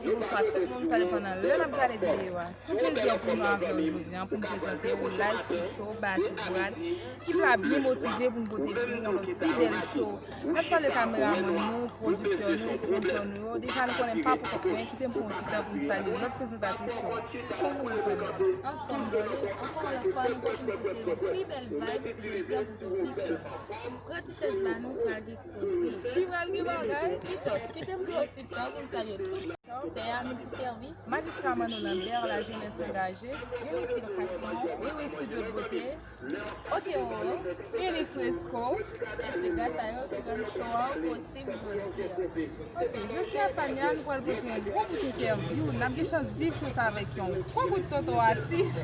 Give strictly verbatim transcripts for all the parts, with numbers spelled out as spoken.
Bonswa tout moun, sa depann nan lè n ap gade videyo a. Se yon plezi pou nou avè w jodi a, pou n prezante w Live Street Show by Atis Brad, ki pla byen motive pou n pote pou w yon lòt pi bèl show. N ap salye kameramann nou, pwodiktè nou, sponsò nou yo. Deja nou konnen m pa poukont mwen, kite m pran yon ti tan pou m salye lòt prezantatris yo. Kòman w ye, Fania? Anfòm, Doris. Ankò yon lòt fwa, nou pote, nou pote yon pi bèl vibe jodi a pou tou pi bèl. Pran ti chèz ba nou, pral gen koze. Si pral gen bagay. Pito, kite m pran yon ti tan pou m salye tout sponsè a, Multisèvis, Majistra Manno Lambert, La Jeunesse Engagée, Unity Location, Wiwi Studio de Beauté, Otero, Uni Fresco. E se gras a yo ki rann show a posib jodi a. Ok, jodi a, Fania, nou pral pote yon gwo bout entèvyou. N ap gen chans viv show sa avèk yon gwo bout tonton atis.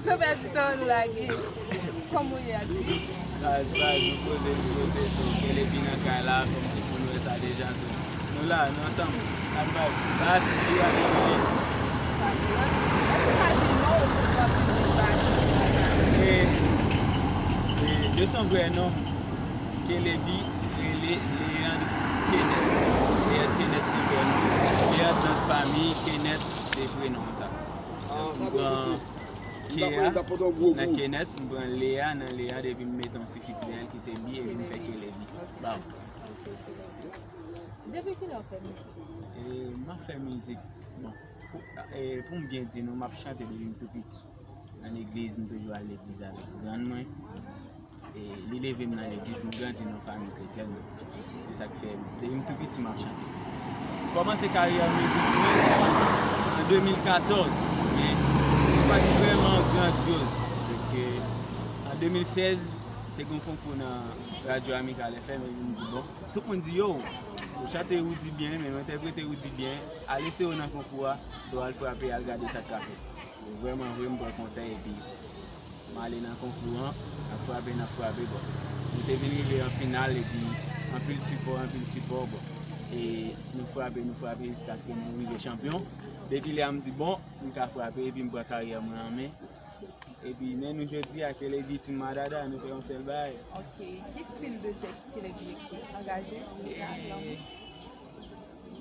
San pèdi tan, nou lage. Kòman w ye, atis? Baz, baz, nou poze, nou poze, so, Keleby nan kay la, kòm tout moun wè sa deja, so, nou la, nou ansanm, n ap vibe. Ba atis li a, li, li. Èske w ka di non w pou w ap vin ba atis li a? E, e, de son vrè non, Keleby rele Leandre Kenneth. Leandre Kenneth se vrè non. Leandre nan fanmi, Kenneth se prenon sa. Ah, m pran K a nan Kenneth, m pran Lea nan Lea, epi m mete yon sifiks dèyè l ki se bi, epi m fè Keleby. Bam. Depi kilè w fè mizik? E, m ap fè mizik, bon, pou, e, pou m byen di nou, m ap chante depi m tou piti. Nan legliz, m toujou al legliz avèk grann mwen. E, li leve m nan legliz, m grandi nan fanmi kretyèn. Se sa k fè, depi m tou piti, m ap chante. M kòmanse karyè mizik mwen an de mil katòz, men se pa t vrèman grandyoz. Donk, e, an de mil sèz, te gen yon konkou nan Radyo Amikal F M, epi m di, bon, tout moun di, yo, ou chante Roody byen, men ou entèprete Roody byen, al eseye w nan konkou a, so al frape, al gade sa k ka fèt. Vrèman vre, m pran konsèy epi m ale nan konkou an, n ap frape, n ap frape, bon. Nou te vin rive an final, epi anpil sipò, anpil sipò, bon. E nou frape, nou frape jiskaske nou rive chanpyon. Depi lè a, m di, bon, m ka frape, epi m pran karyè mwen an men. Epi, men nou jodi a, Keleby Team Madada, nou fè yon sèl bagay. Ok, ki stil de tèks Keleby ekri? Angaje, sosyal, lanmou?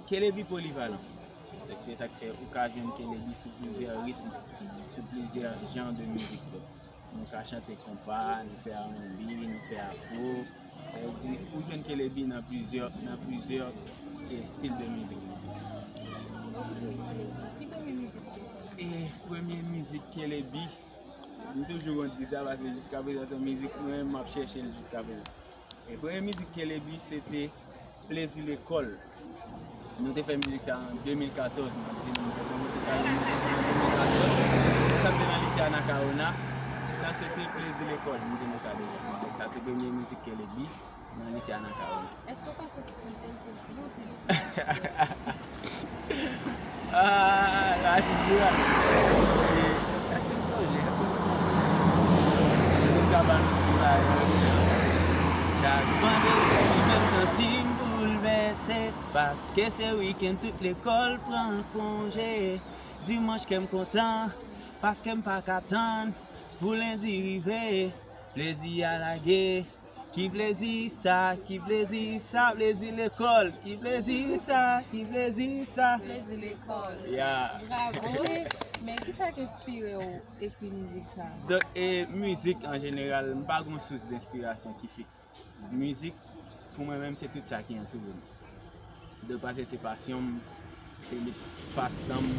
Keleby polivalan. Donk, se sa k fè ou ka jwenn Keleby sou plizyè ritm, sou plizyè jan de mizik. Donk, nou ka chante konpa, nou fè R and B, nou fè afro. Sa vle di, ou jwenn Keleby nan plizyè, nan plizyè, e, stil de mizik. Ki premye mizik ou te chante? E, premye mizik Keleby, m toujou wont di sa, paske jiskaprezan se yon mizik mwen menm m ap chèche l jiskaprezan. E premye mizik Keleby, se te Plezi Lekòl. Nou te fè mizik sa an de mil katòz, m ap di nou, nou te kòmanse fè mizik an de mil katòz. Sa te nan lise Anacaona. Tit la, se te Plezi Lekòl, m di nou sa deja. Donk, sa se premye mizik Keleby nan lise Anacaona. Èske w ka fè ti chante l pou nou? Ah, atis li la. Èske m sonje? Èske m sonje? Èske m ka ba nou ti bagay? Chak vandredi, m santi m boulvèse, paske se wikenn tout lekòl pran konje. Dimanch kè m kontan, paske m pa ka tann pou lendi rive. Plezi a lage. Ki plezi sa, ki plezi sa, plezi lekòl. Ki plezi sa, ki plezi sa. Plezi lekòl. Ya. Bravo. Men kisa k enspire w ekri mizik sa? Donk, e, mizik an jeneral, m pa gen yon sous denspirasyon ki fiks. Mizik, pou mwen menm, se tout sa ki antoure m. Donk, paske se pasyon m, se li pastan m.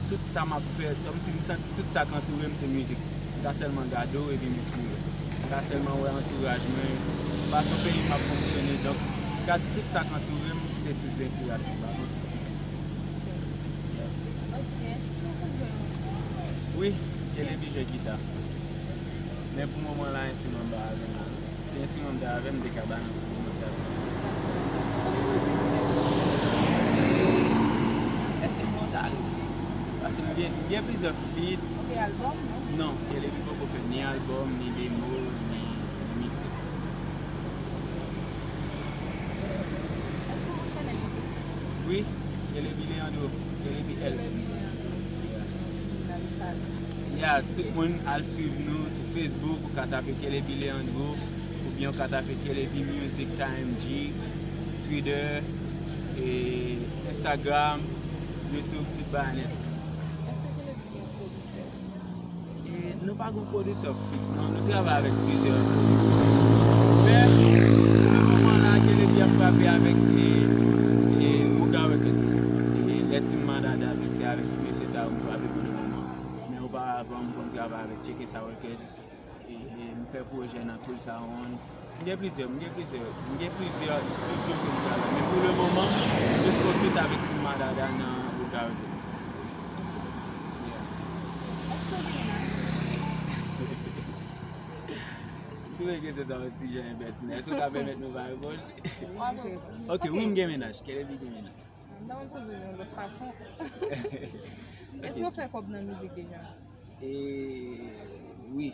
Tout sa m ap fè, kòmsi m santi tout sa k antoure m se mizik. M ka sèlman gade w epi m enspire. M ka sèlman wè antouraj mwen, fason peyi m ap fonksyone. Donk, m ka di tout sa k antoure m se sous denspirasyon m, pa gen sous ki fiks. Ok, èske w konn jwe yon enstriman? Wi, Keleby jwe gita. Men pou moman la, enstriman m pa avè m. Si enstriman m te avè m, m te ka ba nou ti demonstrasyon. Konbyen mizik ou gen? Èske m gen yon talif? Paske m gen, m gen plizyè feat. Ou gen albòm, non? Non, Keleby poko fè ni albòm, ni demo, ni, ni mixtape. Èske w fonksyone YouTube? Wi, Keleby Leandro, Keleby L. Keleby Leandro. Yeah. Ya, tout moun al swiv nou sou Facebook, ou ka tape Keleby Leandro, oubyen ou ka tape Keleby Music K M G, Twitter, e Instagram, YouTube, tout bagay nèt. Èske Kelebi gen pwodiktè? E, nou pa gen pwodiktè fiks, non. Nou travay avèk plizyè pwodiktè. Men, pou le moman la, Kelebi ap frape avèk, e, e, Bouga Records. E, lè Team Madada, se avèk mesye sa yo m frape pou le moman. Men oparavan, m konn travay avèk Tcheke Sa Records. E, e, m fè pwojè nan Cool Sound. M gen plizyè, m gen plizyè, m gen plizyè estidyo ke m travay. Men pou le moman, m jis fokis avèk Team Madada nan Bouga Records. Yeah. Èske w gen laj? M twouve kesyon sa yon ti jan enpètinan. Èske w ka pèmèt nou pa reponn? Ok, wi, m gen mennaj. Kelebi gen mennaj. M ta konn poze w yon lòt fason. Èske w fè kòb nan mizik deja? E, wi,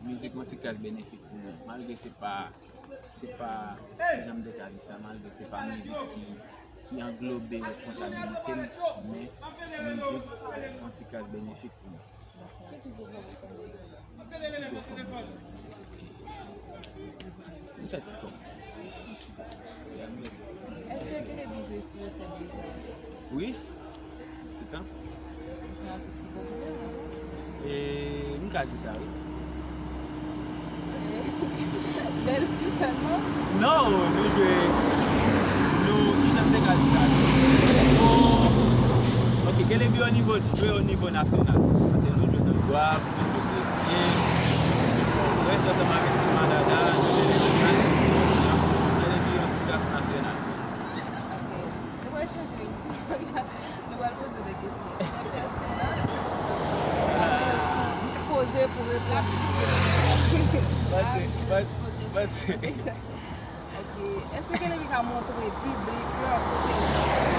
mizik yon ti kras benefik pou mwen. Malgre se pa, se pa, jan m te ka di sa, malgre se pa mizik ki, ki anglobe responsabilite m, men mizik yon ti kras benefik pou mwen. Ki pi gwo kòb ou fè? Ki pi gwo kòb mwen fè? M fè ti kòb. Èske Kelebi jwe sou resèt deja? Wi. Toutan. Li se yon atis ki popilè, non? E, m ka di sa, wi. Bèl fi sèlman? Non, nou jwe, nou, kijan m te ka di sa? Nou, ok, Kelebi o nivo, jwe o nivo nasyonal. Paske nou jwe nan Gwav, nou jwe Gresye, nou jwe Pòtoprens, ansanm avèk Team Madada, nou jwe nan Gwav, Kelebi yon ti klas nasyonal. Ok. Nou pral chanje. Nou pral poze de kesyon. Enpètinan. Dispoze pou reponn. Pase, pase, pase. Ok. Èske Kelebi ka montre piblik lan kote l soti?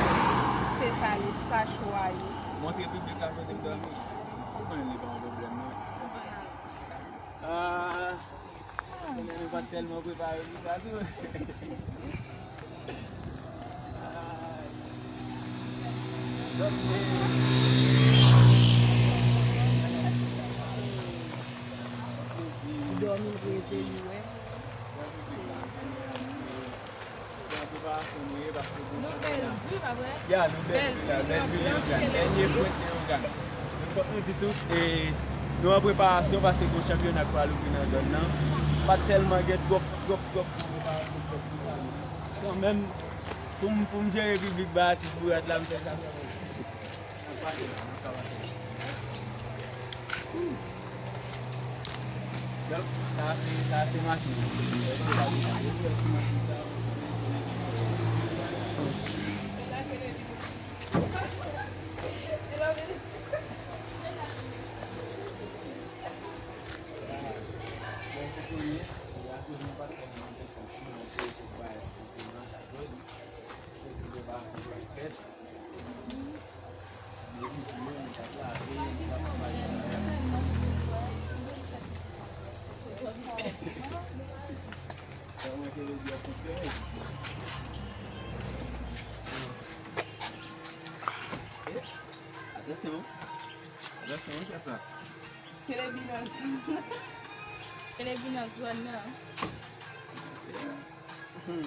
Se sa li, se sa cho a ye. Montre piblik la kote m dòmi? Ou konnen li pa yon pwoblèm, non? Ah, konnen nou pa t tèlman prepare pou sa tou. Ah, donk, eh, Ou dòmi, reve, li wè. Nou bèl vi, pa vre? Ya, nou bèl vi la, bèl vi Leyogàn. Dènye pwent Leyogàn. Men fòk nou di tou, e, nou an preparasyon paske gon chanpyona k pral ouvri nan zòn nan. Pa t tèlman gen twòp, twòp, twòp preparasyon, twòp preparasyon. Kanmenm, pou m, pou m jere piblik ba atis bourad la, m fè sa kanmenm. Donk, sa se, sa se machin. Atansyon, atansyon, chèf la. Kelebi nan zòn nan. Kelebi nan zòn nan. Hmm.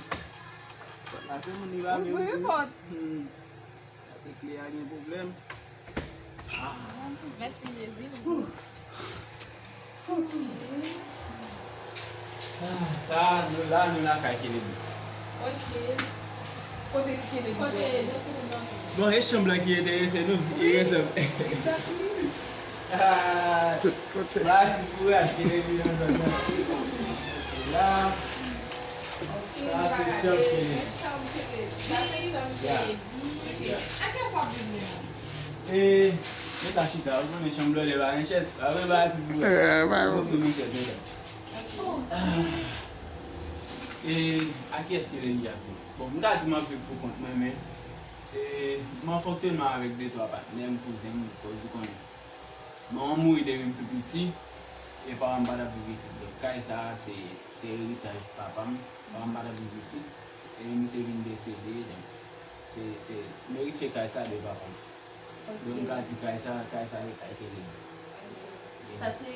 Pòt la se moun li pa menm ouvri. Ouvri pòt. Hmm. Sa se kle a gen pwoblèm. Ah. Mèsi Jezi. Ah, sa, nou la, nou lakay Kelebi. Ok. Kote ki Kelebi? Kote nou tou nan. Bon, e chanm lan ki enterese nou, ki resanble. Exactly. Ah, tout kote. Ba atis bourad Kelebi nan zòn nan. La. Ok, sa se chanm Kelebi. Chanm Kelebi. Sa se chanm Kelebi. Yeah. A kiyès w ap viv menm? E, nou ta chita, ou konnen chanm blòdè pa gen chèz, pa vre, ba atis bourad. Eh, ba yo. Ofri m yon chèz, men. Ah. E, a kiyès Kelebi ap viv? Bon, m ka di m ap viv pou kont mwen, men, e, m an fonksyonman avèk de twa patnè m, kouzen m, koz ou konnen. Manman m mouri depi m tou piti, e papa m pa t ap viv isit. Donk, kay sa a, se, se eritaj papa m. Papa m pa t ap viv isit. E misye vin desede, donk, se, se, m eritye kay sa a de papa m. Ok. Donk, m ka di kay sa, kay sa, e kay Kelebi. Sa se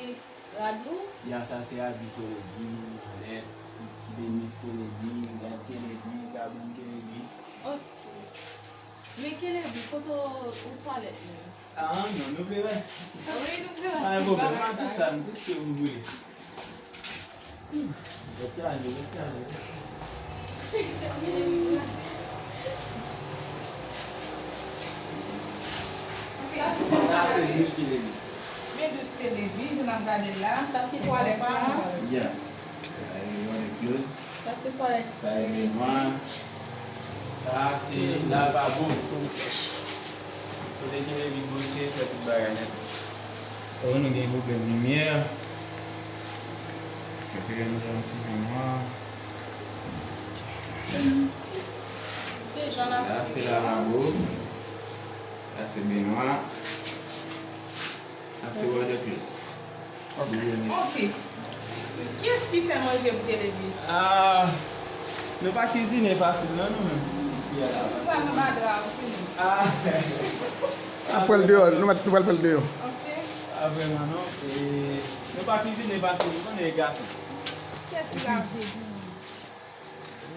rad ou? Ya, sa se abi Kelebi, Manèt, Denis Kelebi, Gad Kelebi, Kabann Kelebi. Ok. Men Kelebi Foto ou twalèt menm. Ah non, nou vle wè. Wi, nou vle Pa wè. gen pwoblèm, pa tout sa, m tout ke m vle. Lòt kane, lòt kane. Sa se dous ke li ye. Men dous ke li ye, jan n ap gade l la. Sa se twalèt la. Yeah. Sa e yon de plus. Sa se twalèt. Sa e bennwa. Sa se lavabo. Kote ke li bwose, fè tout bagay nèt. Oh, nou gen pwoblèm limyè. Kote nou gen yon ti jan nwa. Se jan n ap La se swiv. Lavabo. La se bennwa. La se water closet. Ok. Kiyès ki fè manje pou Kelebi? Ah, nou pa kizine fasil non nou menm. Isi a la. Ou pa nan madra ou fini. Ah. Ap pral deyò, nou mèt nou pral pral deyò. Ok. Ah, vrèman non. E, nou pa kizine fasil, nou konnen e gason. Kiyès ki lave pou ou? E,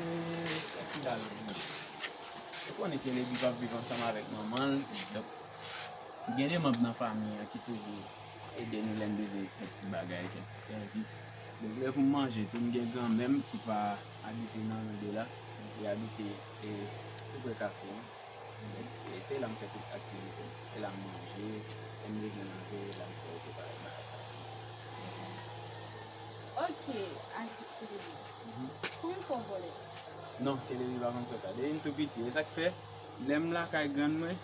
kiyès ki lave pou mwen? Ou konnen Kelebi p ap viv ansanm avèk manman l. Donk, gen de manm nan fanmi an ki toujou ede nou lè n bezwen kèk ti bagay, kèk ti sèvis. Donk, lè pou m manje tou, m gen granmè m ki pa abite nan ri de la, li abite, e, tou pre kafe an. Donk, e, se la m fè tout aktivite m. Se la m manje, lè m bezwen lave, la m fè tout bagay sa yo. Ok, atis Kelebi. Konbyen fwa w vòlè? Non, Kelebi pa konn fè sa. Depi m tou piti. E sa k fè, lè m lakay grann mwen,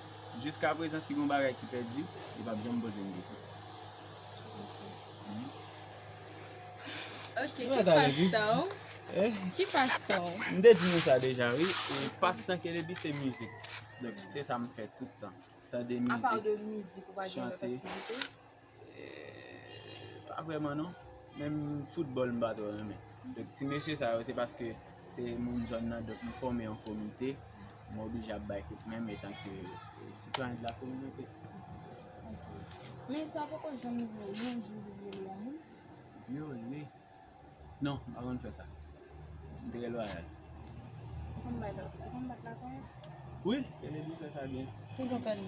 jiskaprezan, si gen yon bagay ki pèdi, li p ap janm poze m kesyon. Ok, ki pastan w? Ki pastan w? M te di nou sa deja, wi. E pastan Kelebi se mizik. Donk, se sa m fè tout tan. Tande mizik. Apa de mizik, ou pa gen lòt aktivite? E, pa vrèman non. Menm foutbòl m pa twò renmen. Donk, ti mesye sa yo, se paske se moun zòn nan, donk nou fòme yon komite. M oblije ap bay kout men, etanke, e, sitwayen de la kominote. Men sa poko janm rive w yon jou ou vyole yon moun? Vyole? Non, m pa konn fè sa. M trè lwayal. Ou konn bay lòt, ou konn bat lakòyè? Wi, Kelebi fè sa byen. Ki jan w fè l?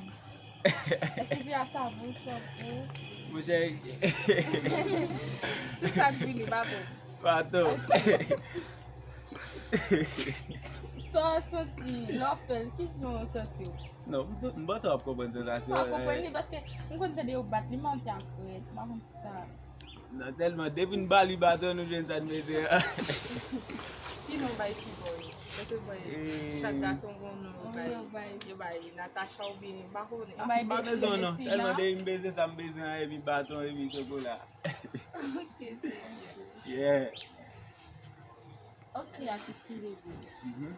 Èske se a savon, chanpo? Monchè, Tout sa k vini, baton. Baton. Sa w santi lè w ap fè l, ki jan w santi w? Non, m, m panse w ap konprann sansasyon. Ou pa konprann li paske m konn tande yo bat li, m santi ak frèt, m pa konn si sa. Non, sèlman depi n ba li baton, nou jwenn sa n bezwen an. Ki non w bay fi bòy? Paske bòy, Eh. Chak gason gon non yo Gon bay. non yo bay. Yo bay Natacha oubyen m pa konnen. Yo bay M pa Betty, bezwen non, Betty sèlman la. depi m bezwen sa m bezwen an epi baton epi chokola. Ok, se byen. Yeah. Ok, atis Kelebi. Mhm.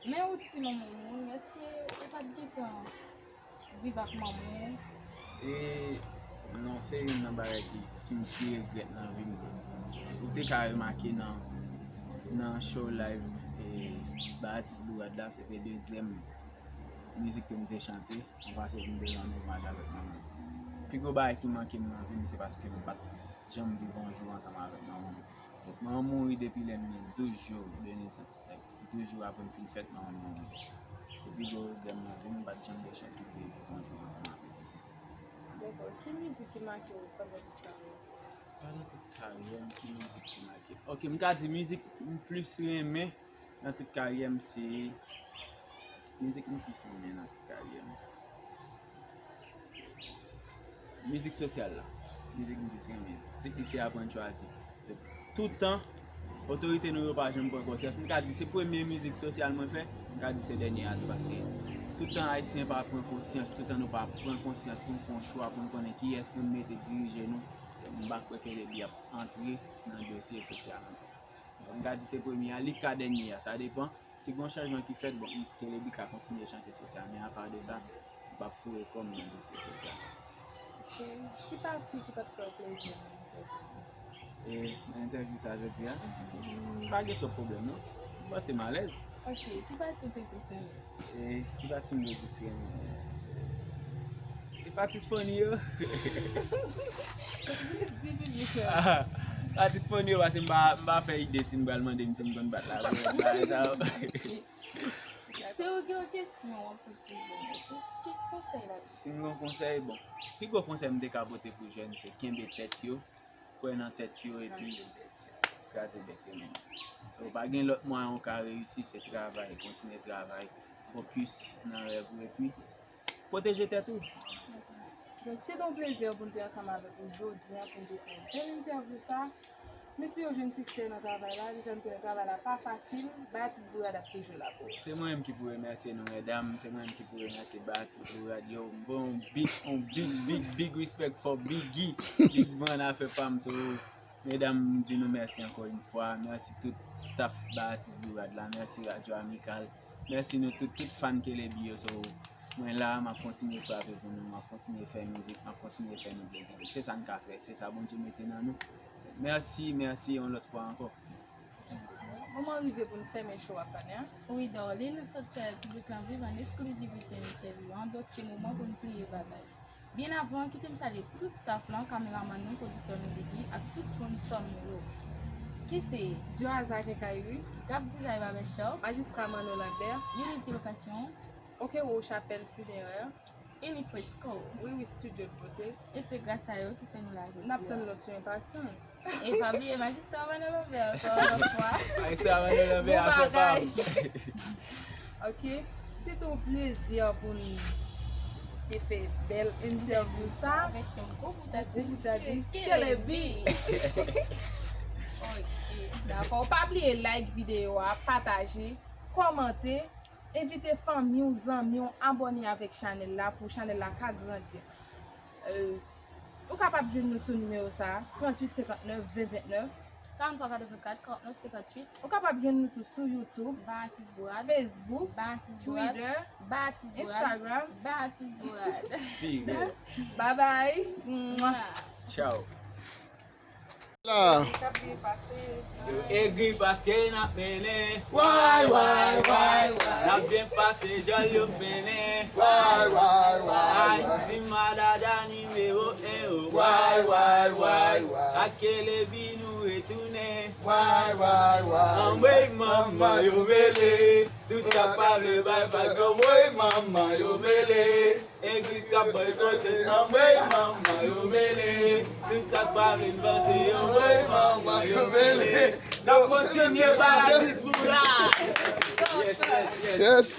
Men ou ti manman moun, èske ou pa t gentan viv ak manman w? E non, se youn nan bagay ki, ki m pi regrèt nan vi m. Ou te ka remake nan, nan show live e ba atis Bourad la, se te dezyèm mizik ke m te chante. Mwen pase vin devan nou maj avèk manman m. Pi gwo bagay ki manke m nan vi m, se paske m pa t janm viv yon jou ansanm avèk manman m. Donk, manman m mouri depi lè m gen douz jou de nesans. Like, douz jou apre m fin fèt, manman m mouri. Se pi gwo regrè m nan vi m, m pa t janm gen chans pou m viv yon jou ansanm avèk li. Dakò. Ki mizik ki make w pandan tout karyè w? Pandan tout karyè m, ki mizik ki make m? Ok, m ka di mizik m plis renmen nan tout karyè m se, mizik m plis renmen nan tout karyè m. Mizik sosyal la. Mizik m plis renmen. Tit li se Aprann Chwazi. Toutan, otorite nou yo pa janm pran konsyans. M ka di se premye mizik sosyal mwen fè, m ka di se dènye a tou, paske toutan Ayisyen pa pran konsyans, toutan nou pa pran konsyans pou n fè yon chwa, pou n konnen kiyès pou n mete dirije nou, m pa kwè Kelebi ap antre nan dosye sosyal ankò. M ka di se premye a, li ka dènye a, sa depan. Si gen yon chanjman ki fèt, bon, Kelebi ka kontinye chante sosyal, men apa de sa, m p ap foure kò m nan dosye sosyal. Ok. Ki pati ki pa t fè w plezi nan entèvyou? E nan entèvyou sa jodi a, m pa gen twòp pwoblèm non. M panse m alèz. Ok, ki pati w te plis renmen? E ki pati m te plis renmen? E pati funny yo. Di piblik yo. Ah, pati funny yo, paske m pa, m pa fè ide si m pral mande m si m konn bat la. Bagay sa yo. Si w gen yon kesyon, w ap poze m. Ki, ki konsèy la? Si m gen yon konsèy, bon, pi gwo konsèy m te ka pote pou jèn, se kenbe tèt yo, kwè nan tèt yo, epi kraze bèk yo menm. So, pa gen lòt mwayen ou ka reyisi, se travay, kontinye travay, fokis nan rèv ou, epi pwoteje tèt ou. Donk, se te yon plezi pou n te ansanm avèk ou jodi a, pou n te fè yon bèl entèvyou sa. M espere w jwenn siksè nan travay la. Deja, m konnen travay la pa fasil. Bay Atis Bourad ap toujou la pou ou. Se mwen menm ki pou remèsye nou, medam. Se mwen menm ki pou remèsye Bay Atis Bourad. Yo, m voye yon big, yon big, big, big respect for Biggie. Big Van afè pa m. So, medam, m di nou mèsi ankò yon fwa. Mèsi tout staff Bay Atis Bourad la. Mèsi Radyo Amikal. Mèsi nou tout, tout fan Kelebi yo. So, mwen la, m ap kontinye frape pou nou, m ap kontinye fè mizik, m ap kontinye fè nou plezi. Se sa n ka fè, se sa Bondye mete nan nou. Mèsi, mèsi yon lòt fwa ankò. Moman rive pou n fèmen show a, Fania. Wi, darling, nou sot fè piblik lan viv an eksklizivite entèvyou an, donk se moman pou n pliye bagaj. Byen avan, kite m salye tout staff lan, kameramann nou, pwodiktè nou Biggie, ak tout sponsò nou yo. Ki se Joaza Kenkayri, Gap Design Barbershop, Majistra Manno Lambert, Unity Location, Okewo Chapelle Funéraire, Ini Fresco, Wiwi Studio de Beauté. E se gras a yo ki fè nou la jodi a. N ap tann lòt yo enpasyan. E pa bliye Majistra Manno Lambert ankò yon lòt fwa. Majistra Manno Lambert, bon afè pa m. Ok. Se te yon plezi pou n te fè bèl entèvyou sa. Avèk yon gwo bout atis. Gwo bout atis. Kelebi. Ok. Dakò. Pa bliye like videyo a, pataje, kòmante, envite fanmi w, zanmi w, abòne avèk chanèl la pou chanèl la ka grandi. Euh, ou kapab jwenn nou sou nimewo sa a, tranntuit senkantnèf ven ventnèf. Karantwa katrevenkat, karantnèf senkantwit. Ou kapab jwenn nou tou sou YouTube, Bay Atis Bourad, Facebook, Bay Atis Bourad, Twitter, Bay Atis Bourad, Instagram, Bay Atis Bourad. Big up. Bye bye. Mwah. Ciao. La. Yo egri paske n ap mennen. Way, way, way, way. N ap byen pase, djòl yo mennen. Way, way, way, way. Ay, Team Madada nimewo en o. Way, way, way, way. Ak Kelebi nou retounen. Way, way, way. Anmwey manman yo mele. Tout sa k pa vle bay vag, anmwey manman yo mele. Egri k ap bòykote, anmwey manman yo mele. Tout sa k pa vin vanse, anmwey manman yo mele. N ap kontinye bay Atis Bourad. Yes, yes, yes. Yes.